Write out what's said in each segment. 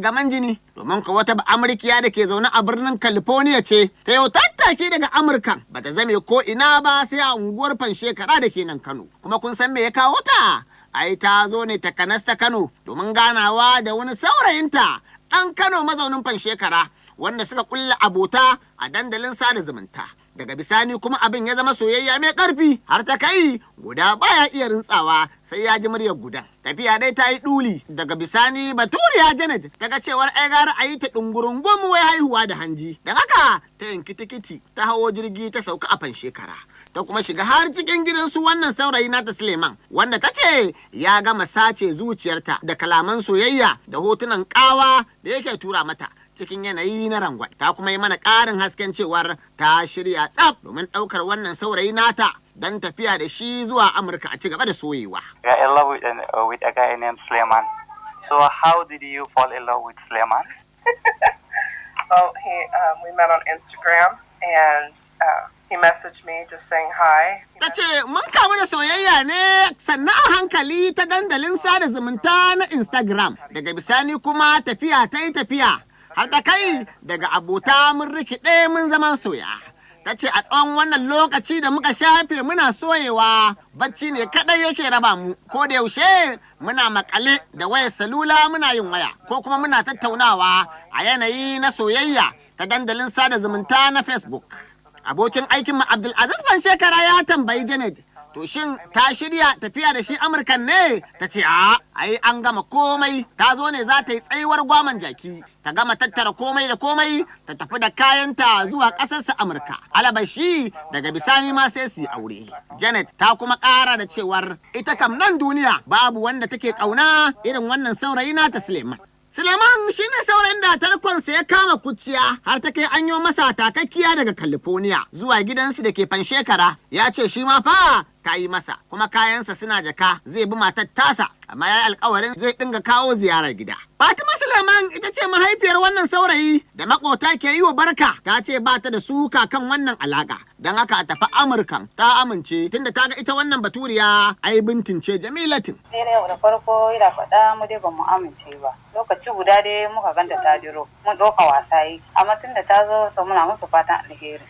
gaman jini. Domin ko wata Amurkiya da ke zaune a birnin California ce ta yau tattaki daga Amurka bata zame ko ina ba sai a unguwar Panshekara da ke nan Kano. Kuma kun san me ya kawo ta? Ai ta zo ne takanas ta Kano domin ganawa da wani saurayinta ɗan Kano mazaunin Panshekara wanda suka kulla abota a dandalin sada zumunta. Daga bisani kuma abin ya zama soyayya mai ƙarfi har ta kai guda baya iya rintsawa sai ya ji muryar gudan. Tafiya dai ta yi ɗuli, daga bisani Baturiya Janet ta ga cewar ai gara a yi ta ɗungurungun wai haihuwa da hanji. Don haka ta yanki tikiti ta hawo jirgi ta sauka a Panshekara. Ta kuma shiga har cikin gidan su wannan saurayi nata Suleiman, wanda ta ce ya gama sace zuciyarta da kalaman soyayya da hotunan ƙawa da yake tura mata cikin yanayi na rangwai. Ta kuma yi mana ƙarin hasken cewar ta shirya tsaf domin ɗaukar wannan saurayi nata don tafiya da shi zuwa Amurka a ci gaba da soyewa. You are in love with a guy named Suleiman. So how did you fall in love with Suleiman? Well, we met on Instagram and he messaged me just saying hi. Ta ce mun kamu da soyayya ne sannan a hankali ta dandalin sada zumunta na Instagram. Daga bisani kuma tafiya ta yi tafiya har ta kai daga abota mun rikide mun zaman soya. Ta ce a tsawon wannan lokaci da muka shafe muna soyewa, bacci ne kadai yake raba mu. Ko da yaushe muna makale da wayar salula muna yin waya ko kuma muna tattaunawa a yanayi na soyayya ta dandalin sada zumunta na Facebook. Abokin aikinmu Abdulaziz Panshekara ya tambayi Janet, to shin ta shirya tafiya da shi Amurkan ne? Ta ce a ai an gama komai, ta zo ne za ta yi tsayuwar gwaman jaki, ta gama tattara komai da komai, ta tafi da kayanta zuwa ƙasarsa Amurka. Alabashi daga bisani ma sai su yi aure. Janet ta kuma ƙara da cewar ita kam nan duniya babu wanda take ƙauna irin wannan saurayi nata Suleiman. Suleiman shi ne saurayin da tarkonsa ya kama kuciya har ta kai an yo masa takakkiya daga California zuwa gidansu da ke Panshekara. Ya ce shi ma fa ta yi masa, kuma kayansa suna jaka, zai bi matar tasa, amma ya yi alkawarin zai dinga kawo ziyarar gida. Fatima Suleiman ita ce mahaifiyar wannan saurayi da makota ke yi wa barka. Ta ce ba ta da suka kan wannan alaka, don haka a tafi Amurkan ta amince, tunda ta ga ita wannan baturiya ai bintin ce jamilatin. Sai dai da farko yana faɗa mu dai ba mu amince ba. Lokaci guda dai muka ganta ta diro, mun ɗauka wasa yi, amma tunda ta zo, to muna musu fatan alheri.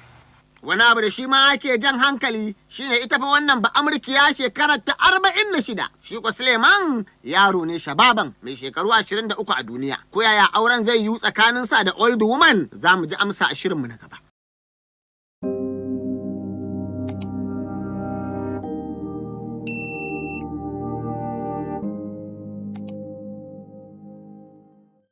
Wani abu da shi ma ke jan hankali shine ita fa wannan ba Amurkiya shekarar ta 46. Shi ko Suleiman yaro ne shababan mai shekaru 23 a duniya. Ko yaya auren zai yiwu tsakanin sa da old woman? Za mu ji amsa a shirinmu na gaba.